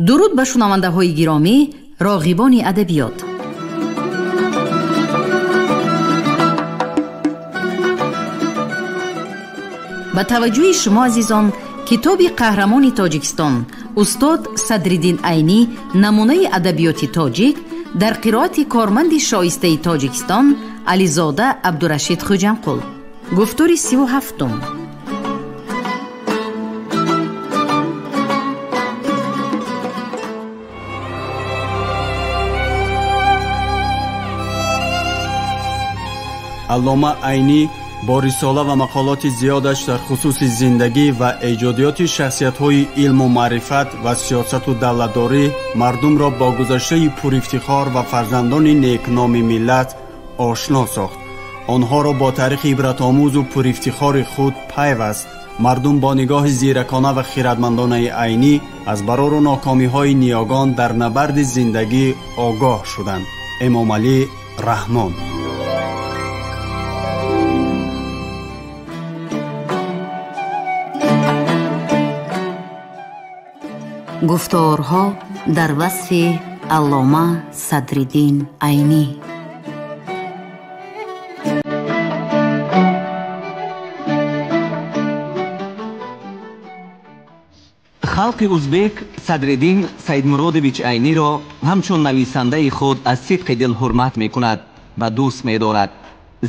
Дуруд ба шунавандаҳои гиромӣ, роғибони адабиёт. Ба таваҷҷӯҳи шумо азизон, китоби қаҳрамони Тоҷикистон устод Садриддин Айнӣ намунаи адабиёти тоҷик дар қироати корманди шоистаи Тоҷикистон Ализода Абдурашид Хуҷамқул. Гуфтори 37-ум. Аллома Айнӣ бо рисола ва мақолоти зиёдаш дар хусуси зиндагӣ ва эҷодиёти шахсиятҳои илму маърифат ва сиёсату давлатдорӣ мардумро бо гузаштаи пурифтихор ва фарзандони некноми миллат ошно сохт. Онҳоро бо таърихи ибратомӯзу пурифтихори худ пайваст. Мардум бо нигоҳи зиракона ва хиратмандонаи Айнӣ аз барору нокомиҳои ниёгон дар набарди зиндагӣ огоҳ шуданд. Эмомалӣ Раҳмон. Гуфторҳо дар васфи Аллома Садриддин Айнӣ. Халқи узбек Садриддин Саидмуродович Айниро ҳамчун нависандаи худ аз сидқи дил ҳурмат мекунад ва дӯст медорад,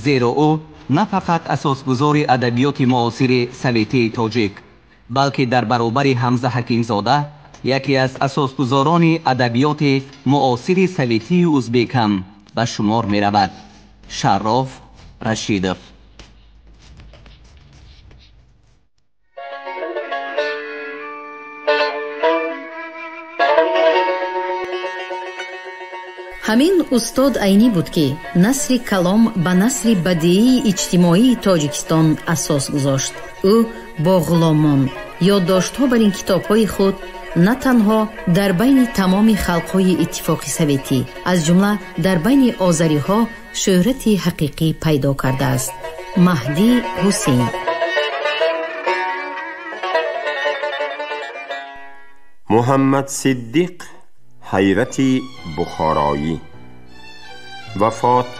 зеро ӯ на фақат асосгузори адабиёти муосири советии тоҷик, балки дар баробари Ҳамза Ҳакимзода яке аз асосгузорони адабиёти муосири советии узбек ҳам ба шумор меравад. Шарроф Рашидов. Ҳамин устод Айнӣ буд, ки насри калом ба насри бадиии иҷтимоии Тоҷикистон асос гузошт. Ӯ бо ғуломон ёддоштҳо бар ин китобҳои худ на танҳо дар байни тамоми халқҳои Иттифоқи Советӣ, аз ҷумла дар байни озариҳо шӯҳрати ҳақиқӣ пайдо кардааст. Маҳдӣ Ҳусейн. Муҳаммад Сиддиқ Ҳайрати Бухороӣ. Вафот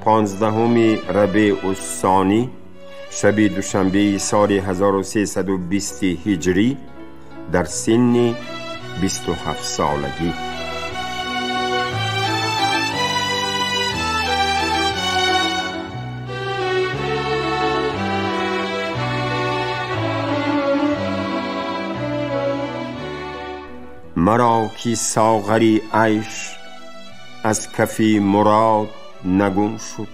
15 Рабеъуссонӣ, шаби душанбеи соли 1320 ҳиҷрӣ дар синни 27 солагӣ. Маро ки соғари айш аз кафи мурод нагун шуд,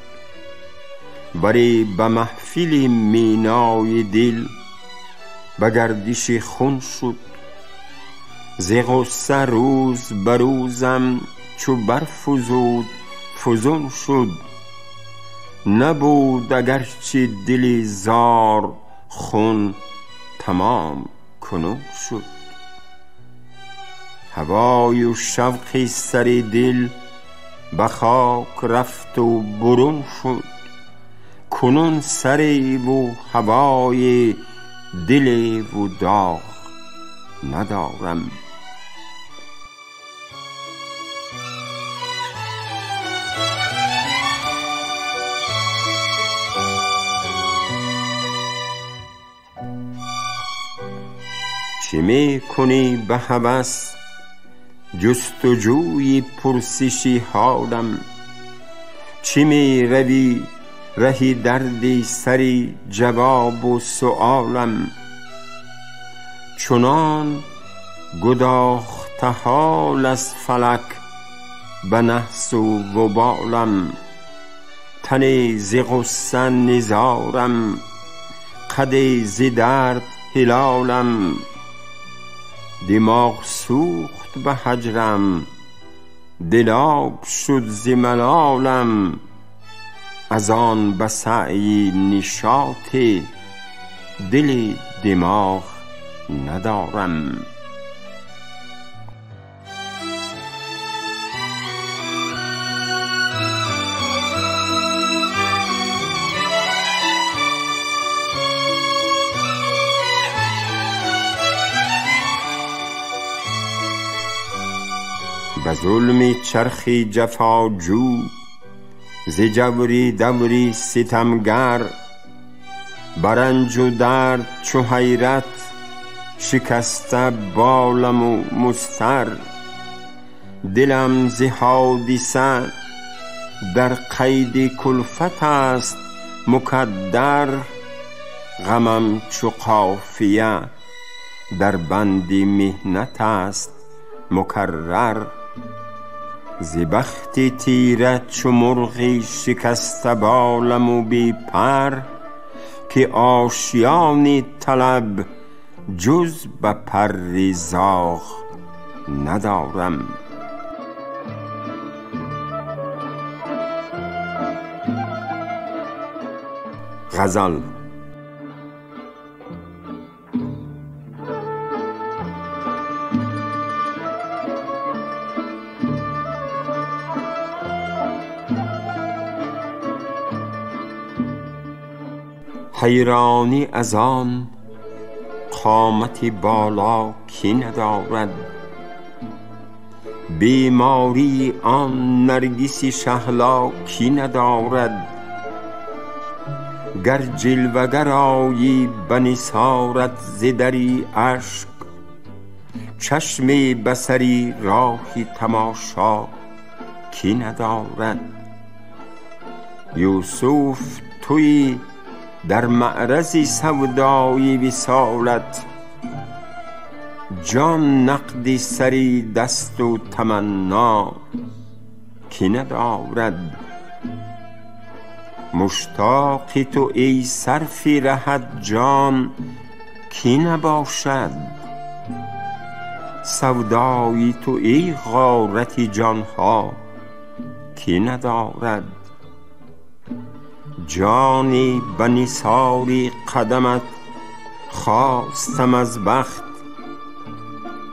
вале ба маҳфили минои дил ба гардиши хун шуд. Зи ғусса рӯз ба рӯзам чу барфузуд фузун шуд. Набуд агарчи дили зор хун тамом кунун шуд. Ҳавою шавқи сари дил ба хок рафту бурун шуд. Кунун сареву ҳавои дилеву доғ надорам. Чӣ мекунӣ ба ҳавас ҷустуҷӯи пурсиши ҳолам? Чӣ меравӣ раҳи дарди сари ҷавобу суолам? Чунон гудохта ҳол аз фалак ба наҳсу вуболам, тане зи ғусса низорам, қаде зи дард ҳилолам. Димоғ сӯхт ба ҳаҷрам, дилоб шуд зи малолам. Аз он ба саъйи нишоти дили димоғ надорам. به ظلم چرخی جفاجو، ز جوری دوری ستمگر، برنج و درد چو حیرت شکسته بالم و مضطر. دلم ز حادثه در قید کلفت است مکدر، غمم چو قافیه در بند محنت است مکرر. ز بخت تیره چو مرغی شکسته بالم و بی پر، که آشیان طلب جز به پر زاغ ندارم. غزل. حیرانی از آن قامت بالا کی ندارد، بیماری آن نرگس شهلا کی ندارد. گر جلوه گر آیی به نثارت ز دری اشک، چشم بصری راه تماشا کی ندارد. یوسف تویی در معرض سودای وصالت، جان نقد سری دست و تمنا کی ندارد. مشتاق تو ای صرف رهت جان کی نباشد، سودای تو ای غارت جانها کی ندارد. جانی به نثار قدمت خواستم از بخت،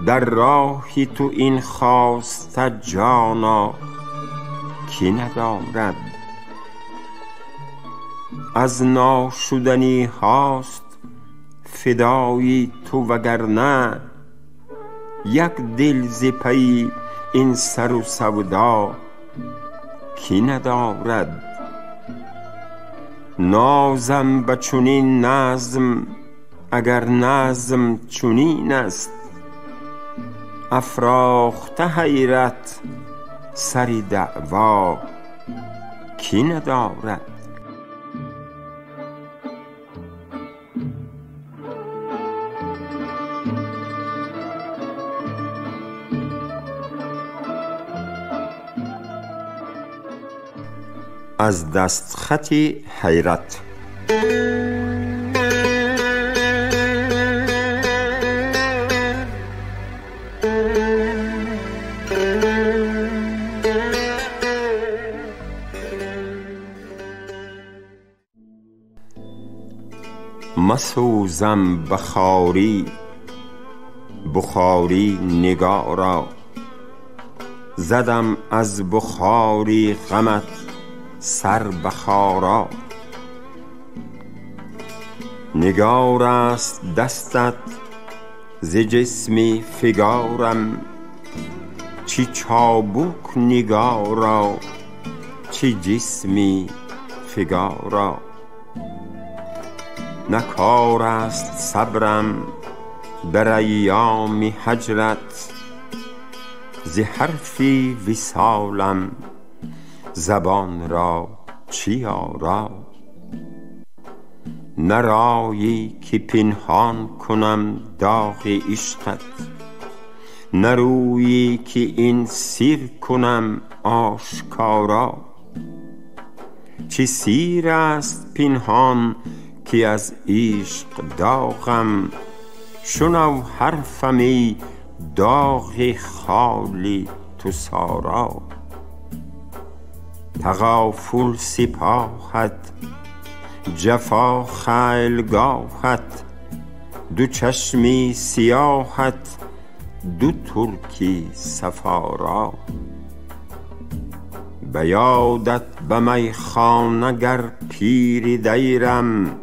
در راه تو این خواسته جانا کی ندارد. از ناشدنی هاست فدای تو وگرنه، یک دل ز پی این سر و سودا کی ندارد. نازم به چنین نظم اگر نظم چنین است، افراخته حیرت سر دعوا کی ندارد. از دستخط حیرت. مسوزم بخاری بخاری نگارا، زدم از بخاری غمت سر بخارا. نگار است دستت ز جسم فگارم، چی چابک نگارا چی جسمی فگارا. نه کار است صبرم در ایام هجرت، ز حرفی وصالم زبان را چی آرا. نه رایی که پنهان کنم داغ عشقت، نه رویی که این سیر کنم آشکارا. چه سیر است پنهان که از عشق داغم، شنو حرفم ای داغ خالی تو سارا. تغافل سپاهت جفا خیلگاهت، دو چشمی سیاهت دو ترکی صفارا. به یادت به میخانه گر پیر دیرم،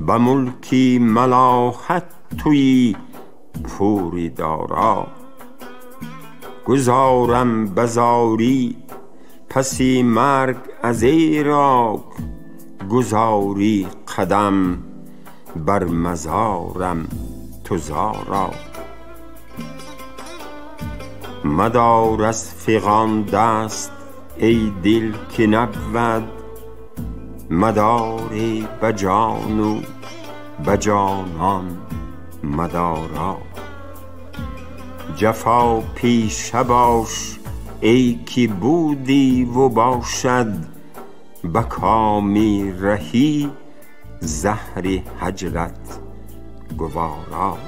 به ملکی ملاحت تویی پوری دارا. گذارم بزاری پسی مرگ از ایراک گذاری قدم بر مزارم تو زارا. مدار از فغان دست ای دل که نبود مدار به جان و به جانان مدارا. جفا پیشه باش ای که بودی و باشد به کامی رهی زهر هجرت گوارا.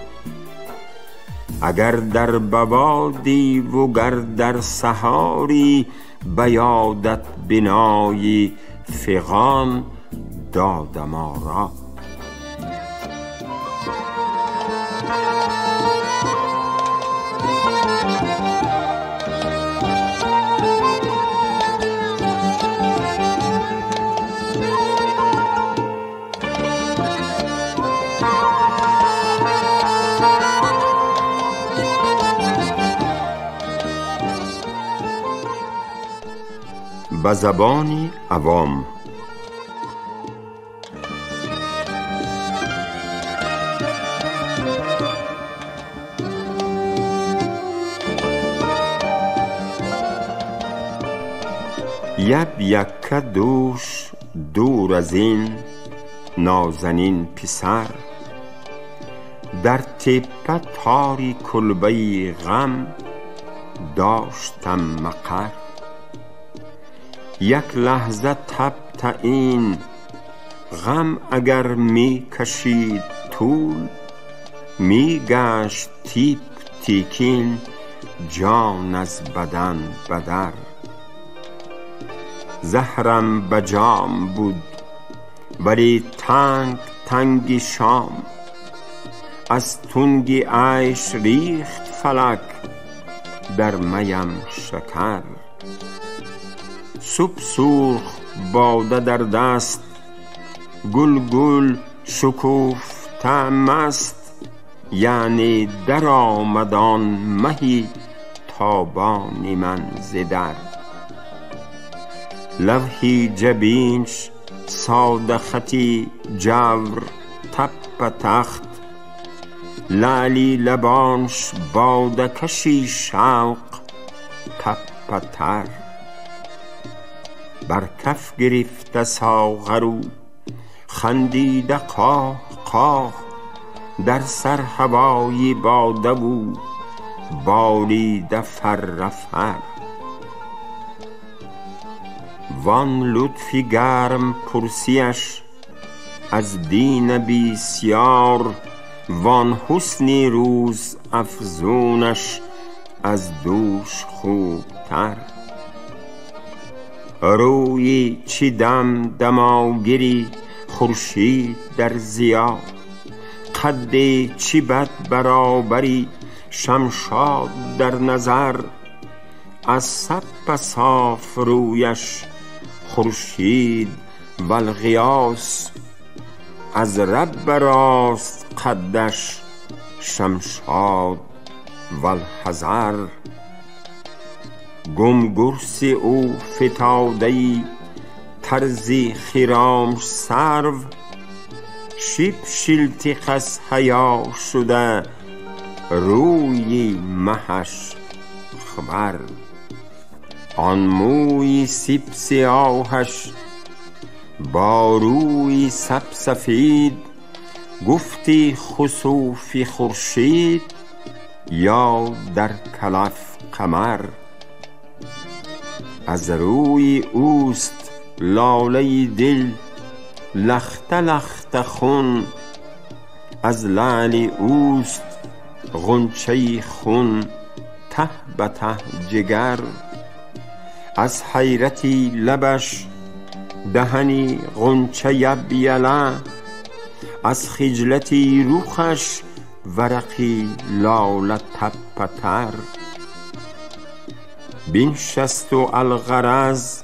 اگر در بوادی و گر در سحاری به یادت بنای فغان دادم آرا. به زبان عوام. یب یکه دوش دور از این نازنین پسر، در تپه تاری کلبه غم داشتم مقر. یک لحظه تب تعیین غم اگر می کشید طول، می گشت تیپ تیکین جان از بدن بدر. زهرم به جام بود ولی تنگ تنگ شام، از تنگ عیش ریخت فلک در میم شکر. صبح سرخ باده در دست، گل گل شکفته مست، یعنی در آمد آن مهی تابان من ز در. لوحی جبینش ساده خطی جور تپ تخت، لعلی لبانش باده کشی شوق تپ تر. بر کف گرفته ساغر و خندیده قاه قاه، در سر هوای باده و بالیده فر فر. وان لطفی گرم پرسیش از دین بیسیار، وان حسنی روز افزونش از دوش خوبتر. روی چی دم دماگیری خورشید در ضیا، قد چی بد برابری شمشاد در نظر. از سب صاف رویش خورشید و الغیاث، از رب راست قدش شمشاد و الحذر. گم گرس او فتاده طرزی خرامش سرو، شیب شیلتیق از حیا شده روی مهش خبر. آن موی سیب سیاهش با روی سب سفید، گفتی خسوف خورشید یا در کلف قمر. از روی اوست لاله دل لخته لخته خون، از لعل اوست غنچه خون ته به ته جگر. از حیرتی لبش دهنی غنچه یبیله، از خجلتی رخش ورقی لاله تپه تر. بنشست و الغرض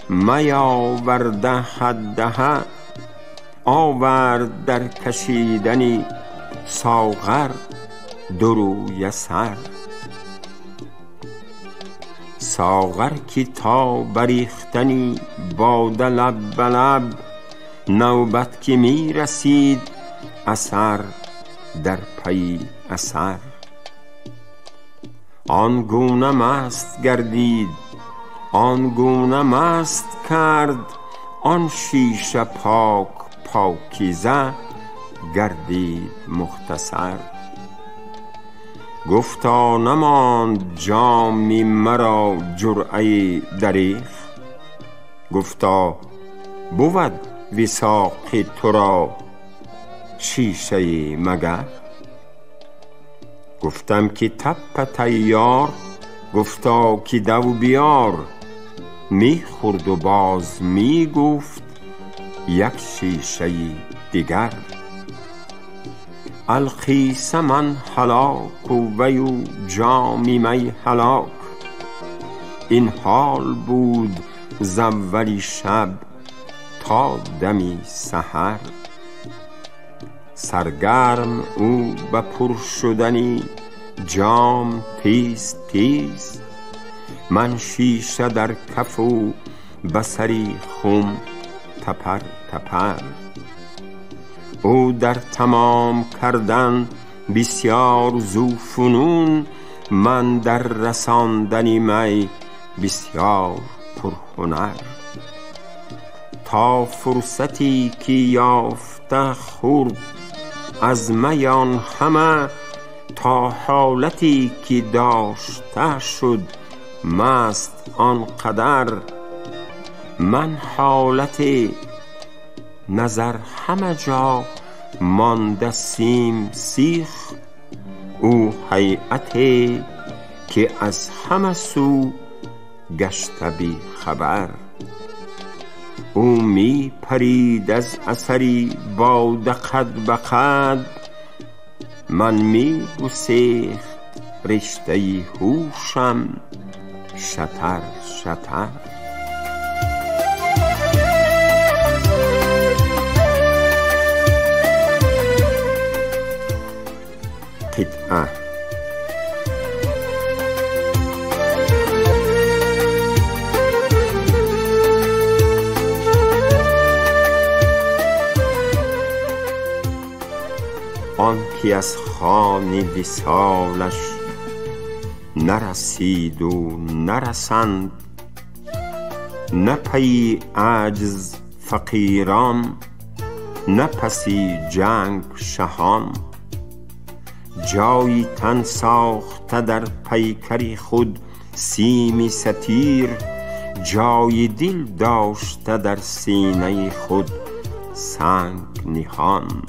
میاورده حدها، آورد در کشیدنی ساغر دروی سر. ساغر که تا بریختنی باده لب به لب، نوبت که می رسید اثر در پی اثر. آن گونه مست گردید، آن گونه مست کرد، آن شیشه پاک پاکیزه گردید مختصر. گفتا نماند جامی مرا جرعه دریغ، گفتا بود وثاق تو را شیشه مگر. گفتم که تپ تیار، گفتا که دو بیار، می خورد و باز می گفت یک شیشه دیگر. القیس من هلاک و وی و جامی می هلاک، این حال بود ز اولی شب تا دمی سحر. سرگرم او به پر شدنی جام تیز تیز، من شیشه در کف و بسری خم تپر تپر. او در تمام کردن بسیار زو فنون، من در رساندن می بسیار پرهنر. تا فرصتی که یافته خورد از میان همه، تا حالتی که داشته شد مست آن قدر. من حالت نظر همه جا مانده سیم سیخ، او هیئتی که از همه سو گشته بی خبر. او می پرید از اثری باد قد به قد، من می گسیخت رشته هوشم شتر شتر. قطعه. آن که از خوان وصالش نرسید و نرسند، نه پی عجز فقیران نه پسی جنگ شهان. جایی تن ساخته در پیکر خود سیم ستیر، جای دل داشته در سینه خود سنگ نهان.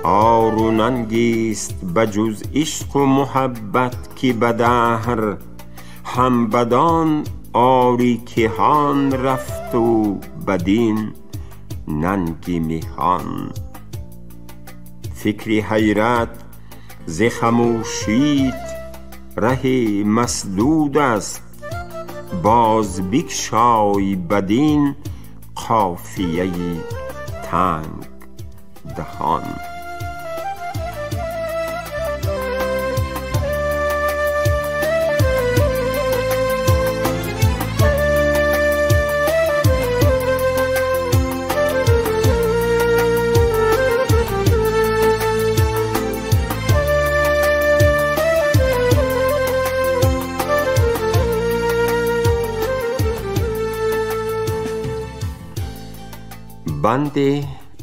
عار و ننگیست بجز عشق و محبت که به دهر، هم بدان آری کهان رفت و بدین ننگی میهان. فکری حیرت ز خموشیت ره مسدود است، باز بگشای بدین قافیه تنگ دهان. بند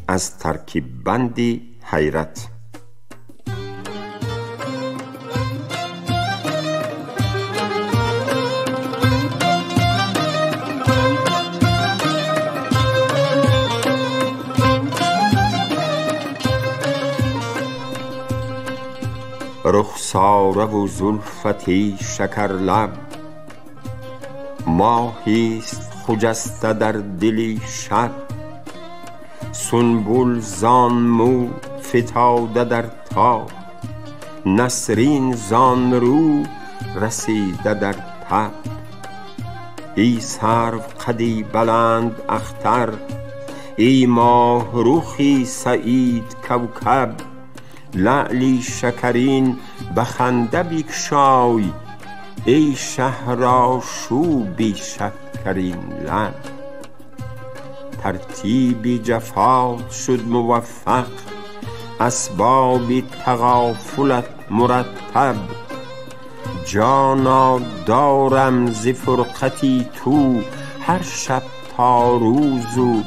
از ترکیب بند حیرت. رخساره و زلفتی شکرلب، ماهیست خجسته در دلی شب. سنبل زان مو فتاده در تاب، نسرین زان رو رسیده در تب. ای سرو قدی بلند اختر، ای ماه رخی سعید کوکب. لعلی شکرین به خنده بگشای، ای شهرآشوبی شکرین لب. ترتیبی جفات شد موفق، اسبابی تغافلت مرتب. جانا دارم ز فرقتی تو، هر شب تا روز و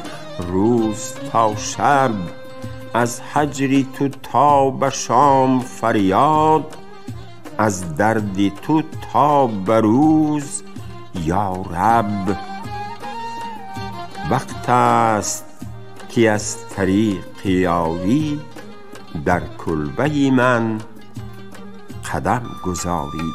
روز تا شب. از هجر تو تا به شام فریاد، از درد تو تا به روز یا رب. وقت است که از طریق یاری، در کلبه من قدم گذاری.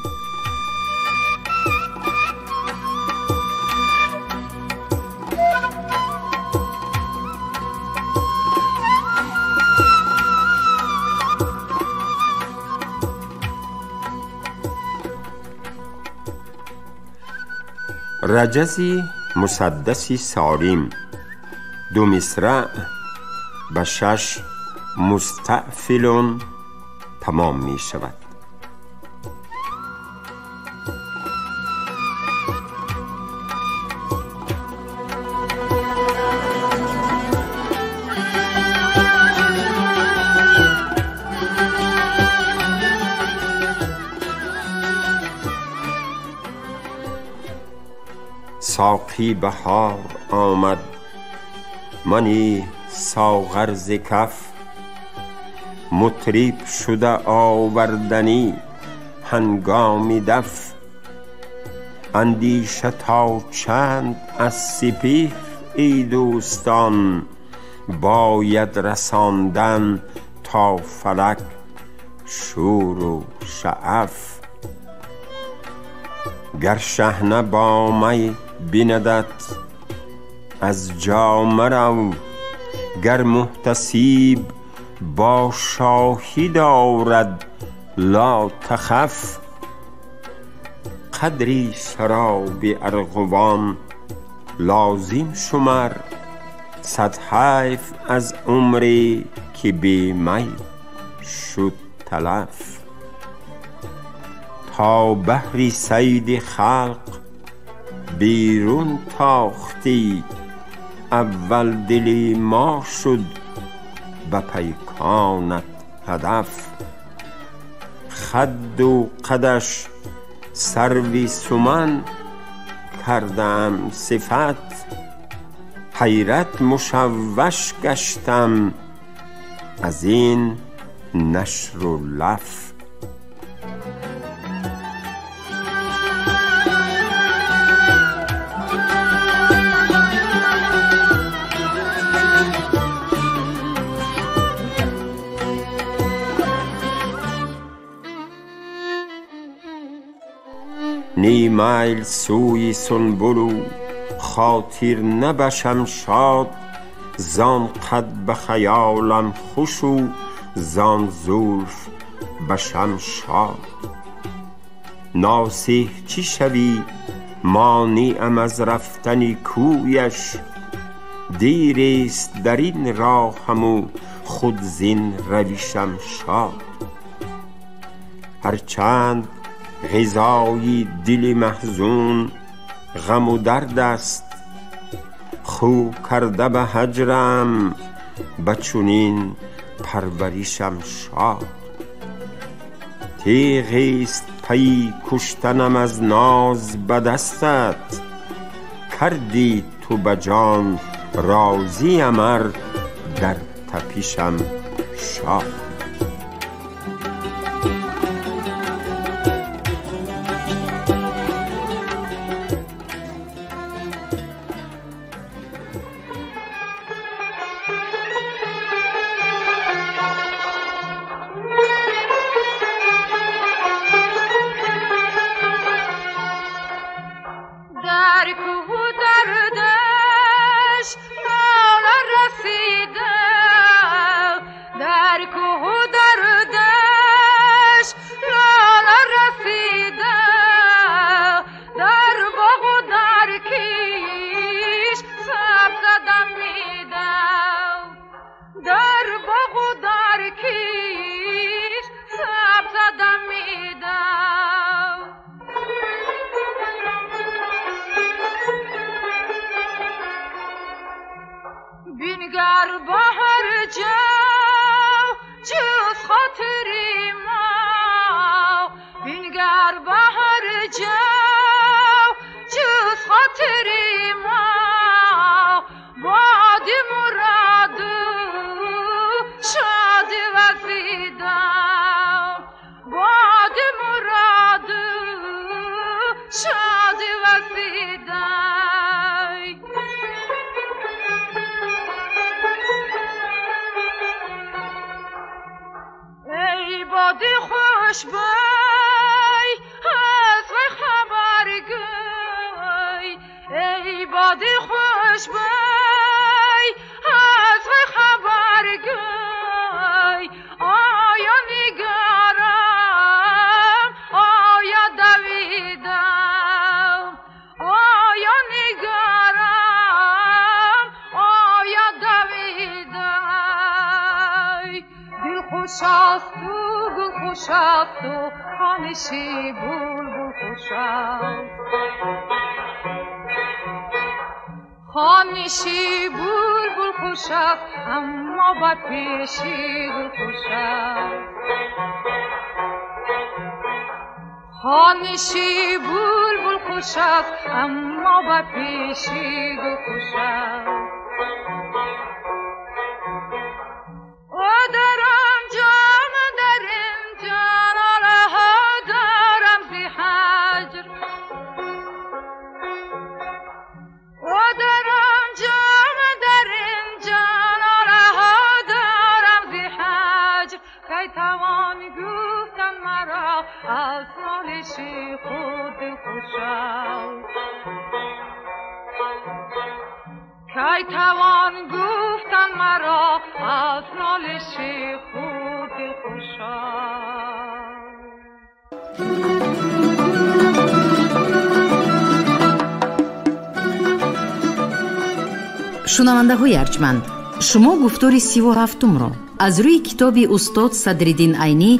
رجزی مسدسی ساریم، 2 مصرع به 6 مستعفلون تمام می شود. ساقی بهار آمد، منی ساغر ز کف. مطرب شده آوردنی هنگام دف. اندیشه تا چند از سپهر ای دوستان، باید رساندن تا فلک شور و شعف. گر شحنه با می بیندت از جا مرو، گر محتسب با شاهی دارد لا تخف. قدری شراب ارغوان لازم شمر، صد حیف از عمری که بی می شد تلف. تا بحر صید خلق بیرون تاختی، اول دل ما شد به پیکانت هدف. خد و قدش سروی سمن کردم صفت، حیرت مشوش گشتم از این نشر و لف. نی میل سوی سنبل و خاطر نبشم شاد، زان قد به خیالم خوش و زان زلف بشم شاد. ناصح چی شوی مانعم از رفتن کویش، دیریست در این راهم و خود زین روشم شاد. هرچند غذای دل محزون غم و درد است، خو کرده به هجرم به چنین پرورشم شاد. تیغیست پی کشتنم از ناز به دستت، کردی تو به جان راضیم ار در تپشم شاد. در کوه در بحر جو جز خاطری ما باد مراد شاد و فدا باد مراد شاد و فدای. ای باد خوشبوی از وی خبر گوی، ای باد خوشبوی از وی خبر گوی، آیا نگارم آیا دویدم، آیا نگارم آیا دویدم. دل خوش است و گل خوش است و خوانشی بلبل خوش است، خوانشی بلبل خوش است اما با پیشی گل خوش است، خوانشی بلبل خوش است اما با پیشی گل خوش است. او در آنجا من در اینجا ناله ها دارم ز هجر، او در آنجا من در اینجا ناله ها دارم ز هجر، کی توان گفتن مرا از نالش خود دل خوش است، کی توان گفتن مرا از نالش خود دل خوش است. Шунавандаҳои арҷманд, шумо гуфтори 37-умро аз рӯи китоби устод Садриддин Айнӣ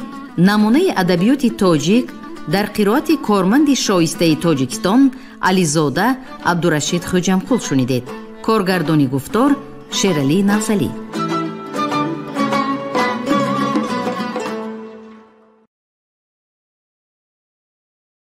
намунаи адабиёти тоҷик дар қироати корманди шоистаи Тоҷикистон Ализода Абдурашид Хӯҷамқул шунидед. Коргардони гуфтор Шералӣ Навзалӣ.